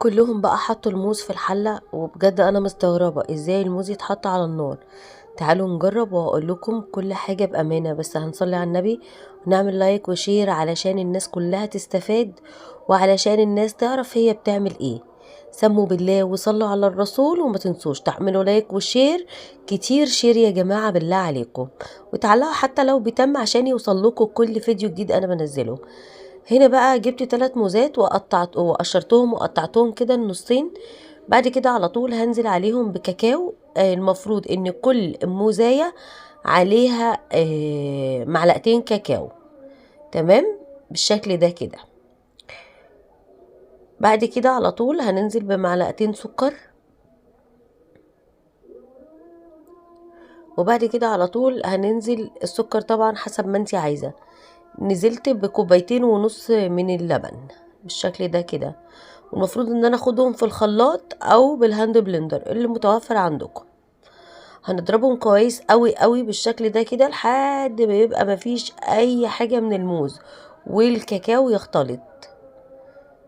كلهم بقى حطوا الموز في الحلة، وبجد انا مستغربة ازاي الموز يتحط على النار. تعالوا نجرب وهقول لكم كل حاجة بأمانة، بس هنصلي على النبي ونعمل like و share علشان الناس كلها تستفاد وعلشان الناس تعرف هي بتعمل ايه. سموا بالله وصلوا على الرسول، وما تنسوش تعملوا like و share كتير، share يا جماعة بالله عليكم، وتعلقوا حتى لو بتم عشان يوصل لكم كل فيديو جديد انا بنزله. هنا بقى جبت 3 موزات وقشرتهم وقطعتهم كده النصين. بعد كده على طول هنزل عليهم بكاكاو. المفروض ان كل موزاية عليها معلقتين كاكاو، تمام، بالشكل ده كده. بعد كده على طول هننزل بمعلقتين سكر، وبعد كده على طول هننزل السكر طبعا حسب ما انتي عايزة. نزلت بكوبايتين ونص من اللبن بالشكل ده كده، والمفروض ان انا اخدهم في الخلاط او بال hand blender اللي متوفر عندكم. هنضربهم كويس قوي قوي بالشكل ده كده لحد ما يبقى مفيش اي حاجة من الموز والكاكاو يختلط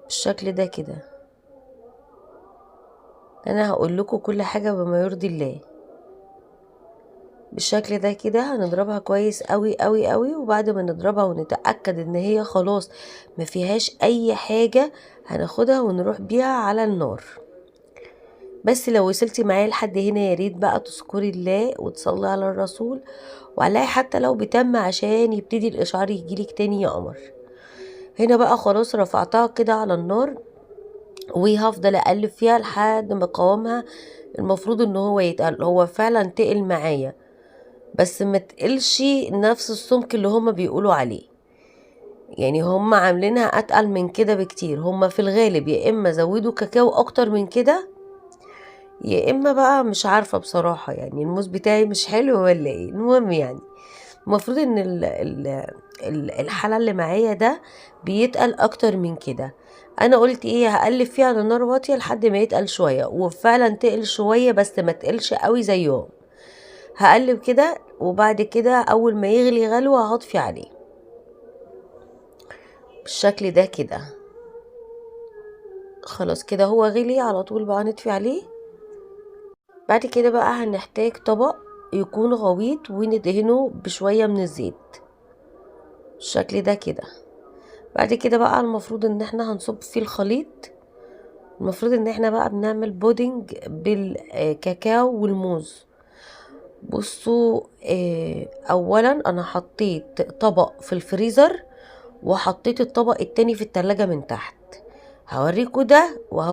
بالشكل ده كده. انا هقول لكم كل حاجة بما يرضي الله. بالشكل ده كده هنضربها كويس قوي قوي قوي، وبعد ما نضربها ونتأكد ان هي خلاص ما فيهاش اي حاجة هناخدها ونروح بيها على النار. بس لو وصلتي معايا لحد هنا يا ريت بقى تذكري الله وتصلي على الرسول، وعليها حتى لو بتم عشان يبتدي الاشعار يجيلك تاني يا قمر. هنا بقى خلاص رفعتها كده على النار، وهفضل اقلب فيها لحد ما قوامها المفروض ان هو يتقل. هو فعلا تقل معايا، بس ما تقلش نفس السمك اللي هما بيقولوا عليه، هما عاملينها اتقل من كده بكتير. هما في الغالب يا اما زودوا كاكاو اكتر من كده، يا اما بقى مش عارفه بصراحه، الموز بتاعي مش حلو ولا ايه. المهم المفروض ان الحله اللي معايا ده بيتقل اكتر من كده. انا قلت ايه، هقلب فيها على نار واطيه لحد ما يتقل شويه، وفعلا تقل شويه بس ما تقلش قوي زيهم. هقلب كده، وبعد كده اول ما يغلي غلوه هطفي عليه بالشكل ده كده. خلاص كده هو غلي على طول بقى نطفي عليه. بعد كده بقى هنحتاج طبق يكون غويط وندهنه بشوية من الزيت بالشكل ده كده. بعد كده بقى المفروض ان احنا هنصب فيه الخليط. المفروض ان احنا بقى بنعمل بودنج بالكاكاو والموز. اولا انا حطيت طبق في الفريزر وحطيت الطبق التاني في التلاجة من تحت. هوريكوا ده